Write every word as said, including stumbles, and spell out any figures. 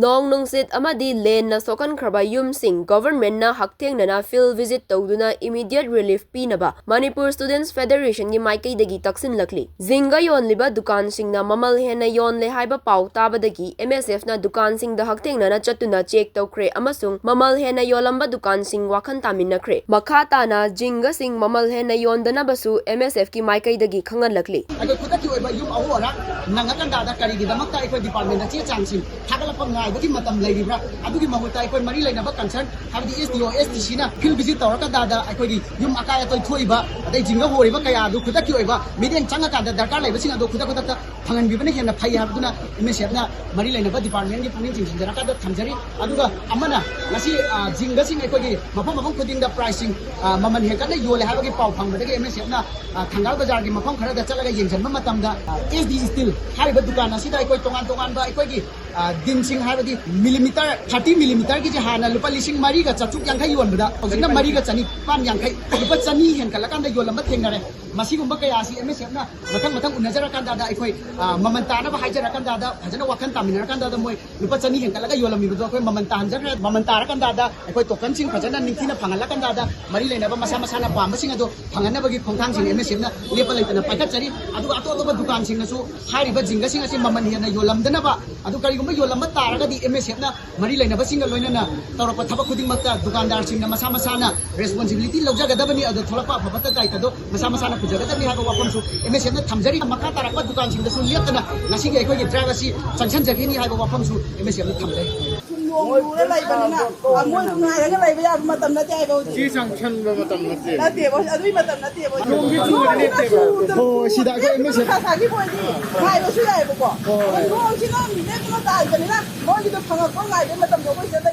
ꯅꯣꯡ ꯅꯨꯡꯁꯤꯠ ꯑꯃꯗꯤ ꯂꯦꯟꯅ ꯁꯣꯛꯍꯟꯈ꯭ꯔꯕ ꯌꯨꯝꯁꯤꯡ governmentꯅ ꯍꯛꯊꯦꯡꯅꯅ field visit ꯇꯧꯗꯨꯅ immediate relief ꯄꯤꯅꯕ Manipur Students Federationꯒꯤ ꯃꯥꯏꯀꯩꯗꯒꯤ ꯇꯛꯁꯤꯟꯂꯛꯂꯤ꯫ ꯖꯤꯡꯒ ꯌꯣꯟꯂꯤꯕ ꯗꯨꯀꯥꯟꯁꯤꯡꯅ ꯃꯃꯜ ꯍꯦꯟꯅ ꯌꯣꯟꯂꯦ ꯍꯥꯏꯕ ꯄꯥꯎ ꯇꯥꯕꯗꯒꯤ MSFꯅ ꯗꯨꯀꯥꯟꯁꯤꯡꯗ ꯍꯛꯊꯦꯡꯅꯅ ꯆꯠꯇꯨꯅ check ꯇꯧꯈ꯭ꯔꯦ ꯑꯃꯁꯨꯡ ꯃꯃꯜ ꯍꯦꯟꯅ ꯌꯣꯜꯂꯝꯕ ꯗꯨꯀꯥꯟꯁꯤꯡ ꯋꯥꯈꯜ ꯇꯥꯃꯤꯟꯅꯈ꯭ꯔꯦ꯫ ꯃꯈꯥ ꯇꯥꯅ ꯖꯤꯡꯒꯁꯤꯡ ꯃꯃꯜ ꯍꯦꯟꯅ ꯌꯣꯟꯗꯅꯕꯁꯨ MSFꯀꯤ ꯃꯥꯏꯀꯩꯗꯒꯤ ꯈꯪꯍꯜꯂꯛꯂꯤ꯫ ꯑꯩꯈꯣꯏ ꯈꯨꯗꯛꯀꯤ ꯑꯣꯏꯕ ꯌꯨꯝ ꯑꯍꯣ ꯑꯔꯥꯛ ꯅꯪꯉꯀꯥꯟꯗ ꯀꯔꯤꯒꯤꯗꯃꯛꯇ ꯑꯩꯈꯣꯏ departmentꯇ ꯆꯦ ꯆꯥꯡꯁꯤꯡ ꯊꯥꯒꯠꯂꯛꯄ ꯉꯥꯏꯕꯒꯤ ꯃꯇꯝ ꯂꯩꯔꯤꯕ꯭ꯔꯥ? ꯑꯗꯨꯒꯤ ꯃꯍꯨꯠꯇ ꯑꯩꯈꯣꯏ ꯃꯔꯤ ꯂꯩꯅꯕ concern, ꯍꯥꯏꯕꯗꯤ SDO, SDCꯅ field visit ꯇꯧꯔꯀꯥꯟꯗ ꯑꯩꯈꯣꯏꯒꯤ ꯌꯨꯝ ꯑꯀꯥꯏ ꯑꯇꯣꯏ ꯊꯣꯛꯏꯕ, ꯑꯗꯩ ꯖꯤꯡꯒ ꯍꯣꯔꯤꯕ ꯀꯌꯥ ꯑꯗꯨ ꯈꯨꯗꯛꯀꯤ ꯑꯣꯏꯕ ꯃꯤꯠꯌꯦꯡ ꯆꯪꯉꯀꯥꯟꯗ ꯗꯔꯀꯥꯔ ꯂꯩꯕꯁꯤꯡ ꯑꯗꯨ ꯈꯨꯗꯛ ꯈꯨꯗꯛꯇ ꯐꯪꯍꯟꯕꯤꯕꯅ ꯍꯦꯟꯅ ꯐꯩ ꯍꯥꯏꯕꯗꯨꯅ MSFꯅ ꯃꯔꯤ ꯂꯩꯅꯕ departmentꯀꯤ ꯄꯨꯛꯅꯤꯡ ꯆꯤꯡꯁꯤꯟꯖꯔꯀꯥꯟꯗ ꯊꯝꯖꯔꯤ꯫ ꯑꯗꯨꯒ ꯑꯃꯅ ꯉꯁꯤ, ꯑ, ꯖꯤꯡꯒꯁꯤꯡ ꯑꯩꯈꯣꯏꯒꯤ ꯃꯐꯝ ꯃꯐꯝ ꯈꯨꯗꯤꯡꯗ priceꯁꯤꯡ, ꯑ, ꯃꯃꯜ ꯍꯦꯟꯒꯠꯅ ꯌꯣꯜꯂꯦ ꯍꯥꯏꯕꯒꯤ ꯄꯥꯎ ꯐꯪꯕꯗꯒꯤ MSFꯅ, ꯑ, ꯊꯪꯒꯥꯜ ꯕꯖꯥꯔꯒꯤ ꯃꯐꯝ ꯈꯔꯗ ꯆꯠꯂꯒ ꯌꯦꯡꯁꯤꯟꯕ ꯃꯇꯝꯗ, ꯑ, SD Steel ꯍꯥꯏꯔꯤꯕ ꯗꯨꯀꯥꯟ ꯑꯁꯤꯗ ꯑꯩꯈꯣꯏ ꯇꯣꯉꯥꯟ ꯇꯣꯉꯥꯟꯕ ꯑꯩꯈꯣꯏꯒꯤ, ꯑ, ꯗꯤꯟꯁꯤꯡ, ꯍꯥꯏꯕꯗꯤ millimeter, thirty millimeterꯒꯤꯁꯦ ꯍꯥꯟꯅ ꯂꯨꯄꯥ ꯂꯤꯁꯤꯡ ꯃꯔꯤꯒ ꯆꯥꯇ꯭ꯔꯨꯛ ꯌꯥꯡꯈꯩ ꯌꯣꯟꯕꯗ ꯍꯧꯖꯤꯛꯅ ꯃꯔꯤꯒ ꯆꯅꯤꯄꯥꯟ ꯌꯥꯡꯈꯩ, ꯂꯨꯄꯥ ꯆꯅꯤ ꯍꯦꯟꯒꯠꯂꯀꯥꯟꯗ ꯌꯣꯜꯂꯝꯕ ꯊꯦꯡꯅꯔꯦ꯫ ꯃꯁꯤꯒꯨꯝꯕ ꯀꯌꯥ ꯑꯁꯤ MSFꯅ ꯃꯊꯪ ꯃꯊꯪ ꯎꯅꯖꯔꯀꯥꯟꯗ ꯑꯩꯈꯣꯏ, ꯑ, ꯃꯃꯜ ꯇꯥꯅꯕ ꯍꯥꯏꯖꯔꯀꯥꯟꯗ, ꯐꯖꯅ ꯋꯥꯈꯜ ꯇꯥꯃꯤꯟꯅꯔꯀꯥꯟꯗ ꯃꯣꯏ ꯂꯨꯄꯥ ꯆꯅꯤ ꯍꯦꯟꯒꯠꯂꯒ ꯌꯣꯜꯂꯝꯃꯤꯕꯗꯣ ꯑꯩꯈꯣꯏ ꯃꯃꯜ ꯇꯥꯍꯟꯖꯈ꯭ꯔꯦ꯫ ꯃꯃꯜ ꯇꯥꯔꯀꯥꯟꯗ ꯑꯩꯈꯣꯏ tokenꯁꯤꯡ ꯐꯖꯅ ꯅꯤꯡꯊꯤꯅ ꯐꯪꯍꯜꯂꯀꯥꯟꯗ ꯃꯔꯤ ꯂꯩꯅꯕ ꯃꯁꯥ ꯃꯁꯥꯅ ꯄꯥꯝꯕꯁꯤꯡ ꯑꯗꯨ ꯐꯪꯍꯟꯅꯕꯒꯤ ꯈꯣꯡꯊꯥꯡꯁꯤꯡ MSFꯅ ꯂꯦꯞꯄ ꯂꯩꯇꯅ ꯄꯥꯏꯈꯠꯆꯔꯤ꯫ ꯑꯗꯨꯒ ꯑꯇꯣꯞ ꯑꯇꯣꯞꯄ ꯗꯨꯀꯥꯟꯁꯤꯡꯅꯁꯨ ꯍꯥꯏꯔꯤꯕ ꯖꯤꯡꯒꯁꯤꯡ ꯑꯁꯤ ꯃꯃꯜ ꯍꯦꯟꯅ ꯌꯣꯜꯂꯝꯗꯅꯕ, ꯑꯗꯨ ꯀꯔꯤꯒꯨꯝꯕ ꯌꯣꯜꯂꯝꯕ ꯇꯥꯔꯒꯗꯤ MSFꯅ ꯃꯔꯤ ꯂꯩꯅꯕꯁꯤꯡꯒ ꯂꯣꯏꯅꯅ ꯇꯧꯔꯛꯄ ꯊꯕꯛ ꯈꯨꯗꯤꯡꯃꯛꯇ ꯗꯨꯀꯥꯟꯗꯥꯔꯁꯤꯡꯅ ꯃꯁꯥ ꯃꯁꯥꯅ responsibility ꯂꯧꯖꯒꯗꯕꯅꯤ꯫ ꯑꯗꯨ ꯊꯣꯛꯂꯛꯄ ꯑꯐ ꯐꯠꯇ ꯗꯥꯏꯇꯗꯣ ꯃꯁꯥ ꯃꯁꯥꯅ ꯄꯨꯖꯒꯗꯕꯅꯤ ꯍꯥꯏꯕ ꯋꯥꯐꯝꯁꯨ MSFꯅ ꯊꯝꯖꯔꯤ꯫ ꯃꯈꯥ ꯇꯥꯔꯛꯄ ꯗꯨꯀꯥꯟꯁꯤꯡꯗꯁꯨ ꯂꯦꯞꯇꯅ ꯉꯁꯤꯒꯤ ꯑꯩꯈꯣꯏꯒꯤ drive ꯑꯁꯤ ꯆꯪꯁꯤꯟꯖꯒꯅꯤ ꯍꯥꯏꯕ ꯋꯥꯐꯝꯁꯨ MSFꯅ ꯊꯝꯖꯩ꯫ ꯁꯨꯝ ꯅꯣꯡ ꯆꯨꯔ ꯂꯩꯕꯅꯤꯅ, ꯑ, ꯃꯣꯏꯕꯨ ꯉꯥꯏꯔꯒ ꯂꯩꯕ ꯌꯥꯕ ꯃꯇꯝ ꯅꯠꯇꯦ ꯍꯥꯏꯕ ꯍꯧꯖꯤꯛ꯫ ꯆꯦ ꯆꯥꯡ ꯁꯟꯕ ꯃꯇꯝ ꯅꯠꯇꯦ꯫ ꯅꯠꯇꯦꯕ, ꯑꯗꯨꯒꯤ ꯃꯇꯝ ꯅꯠꯇꯦꯕ ꯍꯧꯖꯤꯛ꯫ ꯅꯣꯡꯗꯤ ꯆꯨꯔꯒ ꯂꯦꯞꯇꯦꯕ꯫ ꯍꯣꯏ, ꯍꯣꯏ, ꯁꯤꯗ ꯑꯩꯈꯣꯏ MSF ꯅꯨꯡꯁꯥ ꯁꯥꯈꯤꯕ ꯑꯣꯏꯗꯤ ꯉꯥꯏꯕꯁꯨ ꯌꯥꯏꯕꯀꯣ꯫ ꯍꯣꯏ꯫ ꯑꯗꯣ ꯅꯣꯡꯁꯤꯅ ꯂꯦꯞꯇꯅ ꯇꯥꯔꯤꯕꯅꯤꯅ ꯃꯣꯏꯒꯤꯗꯣ ꯐꯪꯉꯛꯄ ꯉꯥꯏꯕꯒꯤ ꯃꯇꯝꯗꯣ ꯑꯩꯈꯣꯏ ꯁꯤꯗ